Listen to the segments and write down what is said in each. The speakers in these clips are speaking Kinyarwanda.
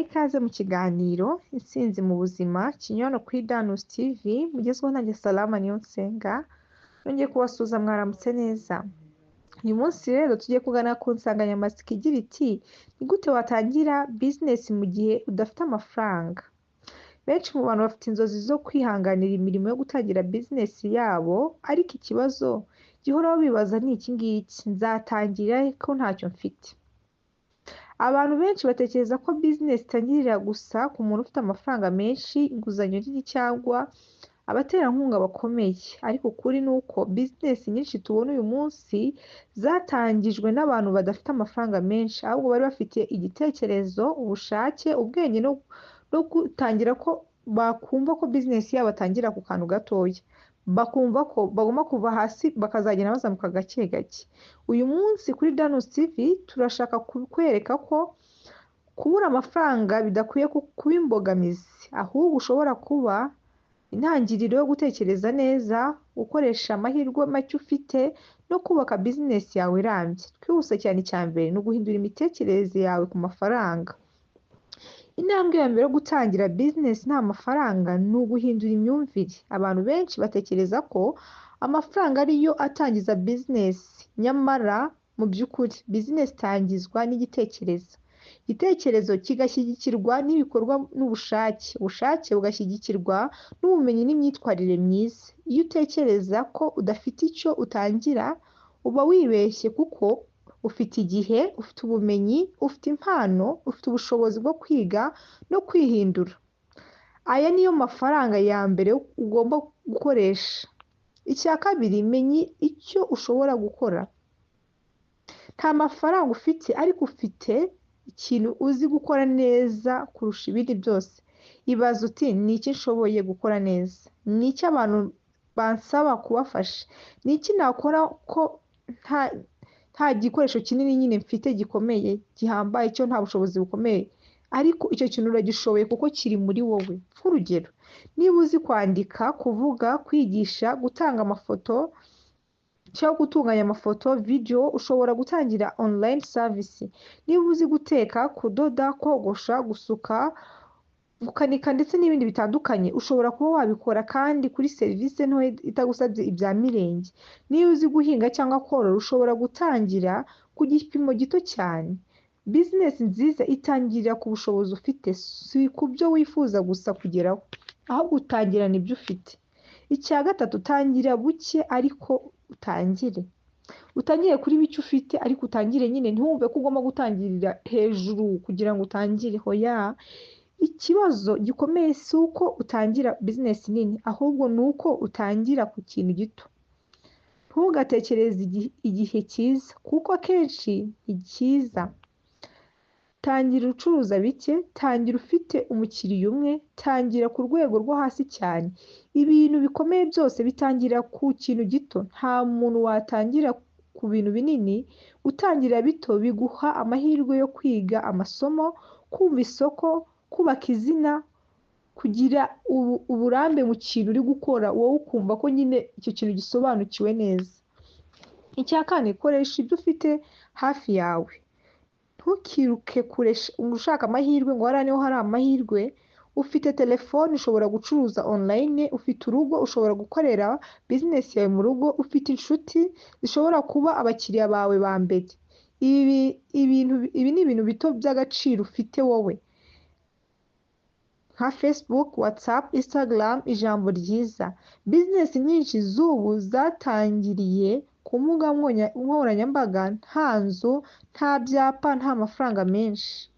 Ikaze mu kiganiro Intsinzi mu buzima kinyura kuri Danus TV, mugezweho nanjye Salama Niyonsenga, nongeye kubasuhuza mwaramutse neza. Uyu munsi rero tugiye kuganira ku nsanganyamatsiko igira iti: ni gute watangira bizinesi mu gihe udafite amafaranga? Benshi mu bantu bafite inzozi zo kwihanganira imirimo yo gutangira bizinesi yabo, ariko ikibazo gihoraho bibaza ni iki ngiki: nzatangira he ko ntacyo mfite? Abantu benshi batekereza ko bizinesi itangirira gusa ku muntu ufite amafaranga menshi, inguzanyo nini cyangwa abaterankunga bakomeye, ariko ukuri ni uko bizinesi nyinshi tubona uyu munsi zatangijwe n'abantu badafite amafaranga menshi, ahubwo bari bafite igitekerezo, ubushake, ubwenge no gutangira ko bakumva ko bizinesi yabo batangira ku kantu gatoya, bakumva ko bagomba kuva hasi bakazagenda bazamuka gake gake. Uyu munsi kuri Danus TV turashaka kukwereka ko kubura amafaranga bidakwiye kuba imbogamizi, ahubwo ushobora kuba intangiriro yo gutekereza neza, gukoresha amahirwe make ufite no kubaka bizinesi yawe irambye. Twihuse cyane, icya mbere ni uguhindura imitekerereze yawe ku mafaranga. Intambwe ya mbere yo gutangira bizinesi nta mafaranga ni uguhindura imyumvire. Abantu benshi batekereza ko amafaranga ariyo atangiza bizinesi, nyamara mu by'ukuri bizinesi itangizwa n'igitekerezo. Igitekerezo kigashyigikirwa n'ibikorwa n'ubushake, ubushake bugashyigikirwa n'ubumenyi n'imyitwarire myiza. Iyo utekereza ko udafite icyo utangira, uba wibeshye kuko ufite igihe, ufite ubumenyi, ufite impano, ufite ubushobozi bwo kwiga no kwihindura. Aya niyo mafaranga ya mbere ugomba gukoresha. Icya kabiri, menya icyo ushobora gukora. Nta mafaranga ufite ariko ufite ikintu uzi gukora neza kurusha ibindi byose. Ibaze uti: ni iki nshoboye gukora neza? Ni iki abantu bansaba kubafasha? Ni iki nakora ko nta gikoresho kinini nyine mfite gikomeye gihambaye, cyo nta bushobozi bukomeye, ariko icyo kintu uragishoboye kuko kiri muri wowe. Nk'urugero, niba uzi kwandika, kuvuga, kwigisha, gutanga amafoto cyangwa gutunganya amafoto, video, ushobora gutangira online service. Niba uzi guteka, kudoda, kogosha, gusuka, gukanika ndetse n'ibindi bitandukanye, ushobora kuba wabikora kandi kuri serivisi ntoya itagusabye ibya mirenge. Niba uzi guhinga cyangwa korora, ushobora gutangira ku gipimo gito cyane. Bizinesi nziza itangirira ku bushobozi ufite, si ku byo wifuza gusa kugeraho, ahubwo utangirana ibyo ufite. Icya gatatu, tangira buke ariko utangire. Utangire kuri bike ufite ariko utangire nyine, ntiwumve ko ugomba gutangirira hejuru kugira ngo utangire, hoya. Ikibazo gikomeye si uko utangira bizinesi nini, ahubwo ni uko utangira ku kintu gito. Ntugatekereze igihe cyiza, kuko akenshi ntikiza. Tangira ucuruza bike, tangira ufite umukiriya umwe, tangira ku rwego rwo hasi cyane. Ibintu bikomeye byose bitangira ku kintu gito. Nta muntu watangira ku bintu binini. Gutangira bito biguha amahirwe yo kwiga amasomo, kumva isoko, kubaka izina, kugira uburambe mu kintu uri gukora, wowe ukumva ko nyine icyo kintu gisobanukiwe neza. Icya kane, koresha ibyo ufite hafi yawe. Ntukiruke kure ushaka amahirwe ngo hariya niho hari amahirwe. Ufite telefone ushobora gucuruza online, ufite urugo ushobora gukorera bizinesi yawe mu rugo, ufite inshuti zishobora kuba abakiriya bawe ba mbere. Ibi ni ibintu bito by'agaciro ufite wowe, nka Facebook, WhatsApp, Instagram, ijambo ryiza. Bizinesi nyinshi z'ubu zatangiriye ku mbuga nkoranyambaga, nta nzu, nta byapa, nta mafaranga menshi.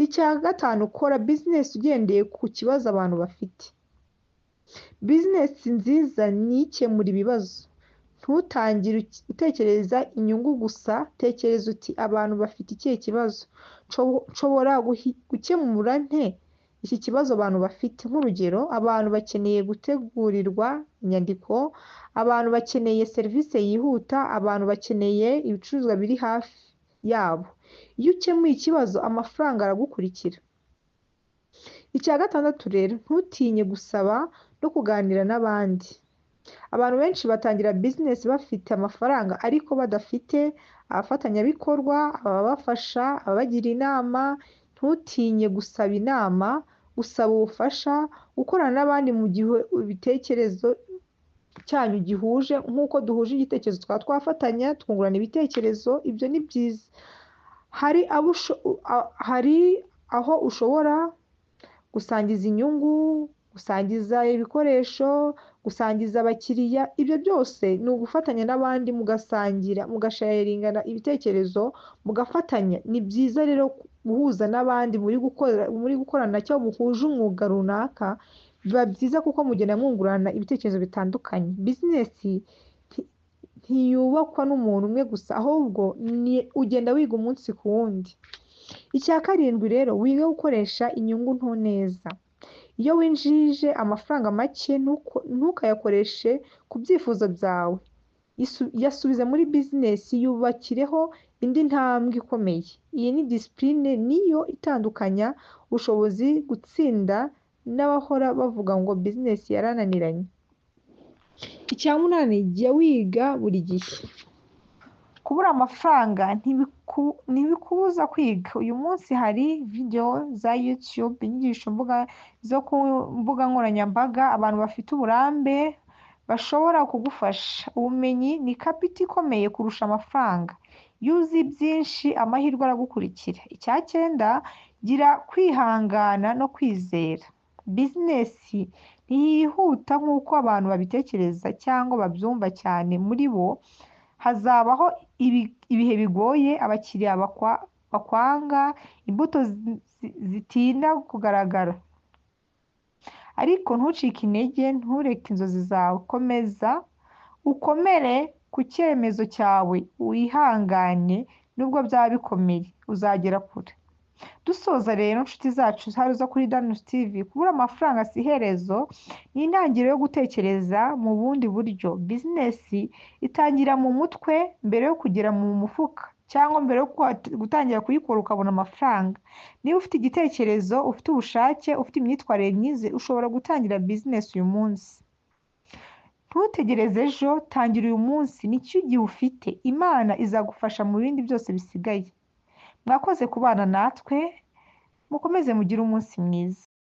Icya gatanu, kora bizinesi ugendeye ku kibazo abantu bafite. Bizinesi nziza ni ikemura ibibazo. Ntutangire utekereza inyungu gusa, tekereza uti: abantu bafite ikihe kibazo? Nshobora gukemura nte iki kibazo abantu bafite? Nk'urugero, abantu bakeneye gutegurirwa inyandiko, abantu bakeneye serivisi yihuta, abantu bakeneye ibicuruzwa biri hafi yabo. Iyo ukemuye ikibazo, amafaranga aragukurikira. Icya gatandatu rero, ntutinye gusaba no kuganira n'abandi. Abantu benshi batangira bizinesi bafite amafaranga ariko badafite abafatanyabikorwa, ababafasha, ababagira inama. Ntutinye gusaba inama, gusaba ubufasha, gukorana n'abandi mu gihe ibitekerezo cyanyu gihuje. Nk'uko duhuje igitekerezo twaba twafatanya, twungurana ibitekerezo, ibyo ni byiza. Hari aho ushobora gusangiza inyungu, gusangiza ibikoresho, gusangiza abakiriya, ibyo byose ni ugufatanya n'abandi, mugasangira, mugasharingana ibitekerezo, mugafatanya. Ni byiza rero guhuza n'abandi muri gukorana cyangwa muhuje umwuga runaka, biba byiza kuko mugenda mwungurana ibitekerezo bitandukanye. Bizinesi ntiyubakwa n'umuntu umwe gusa, ahubwo ni ugenda wiga umunsi ku wundi. Icya karindwi rero, wige gukoresha inyungu nto neza. Iyo winjije amafaranga make, ntukayakoreshe ku byifuzo byawe, yasubize muri bizinesi, yubakireho indi ntambwe ikomeye. Iyi ni disipurine, niyo itandukanya ubushobozi gutsinda n'abahora bavuga ngo bizinesi yarananiranye. Icya munani, jya wiga buri gihe. Kubura amafaranga ntibikubuza kwiga. Uyu munsi hari video za YouTube, inyigisho zo ku mbuga nkoranyambaga, abantu bafite uburambe bashobora kugufasha. Ubumenyi ni kapita ikomeye kurusha amafaranga. Iyo uzi byinshi, amahirwe aragukurikira. Icya cyenda, gira kwihangana no kwizera. Bizinesi ntiyihuta nk'uko abantu babitekereza cyangwa babyumva cyane muri bo. Hazabaho ibihe bigoye, abakiriya bakwanga, imbuto zitinda kugaragara. Ariko ntucike intege, ntureke inzozi zawe, komeza ukomere ku cyemezo cyawe, wihangane nubwo byaba bikomeye, uzagera kure. Dusoza rero, inshuti zacu hano zo kuri Danus TV, kubura amafaranga si iherezo, ni intangiriro yo gutekereza mu bundi buryo. Bizinesi itangira mu mutwe mbere yo kugera mu mufuka, cyangwa mbere yo gutangira kuyikora ukabona amafaranga. Niba ufite igitekerezo, ufite ubushake, ufite imyitwarire myiza, ushobora gutangira bizinesi uyu munsi. Ntutegereze ejo, tangira uyu munsi, nicyo gihe ufite. Imana izagufasha mu bindi byose bisigaye. Mwakoze kubana natwe, mukomeze mugire umunsi mwiza.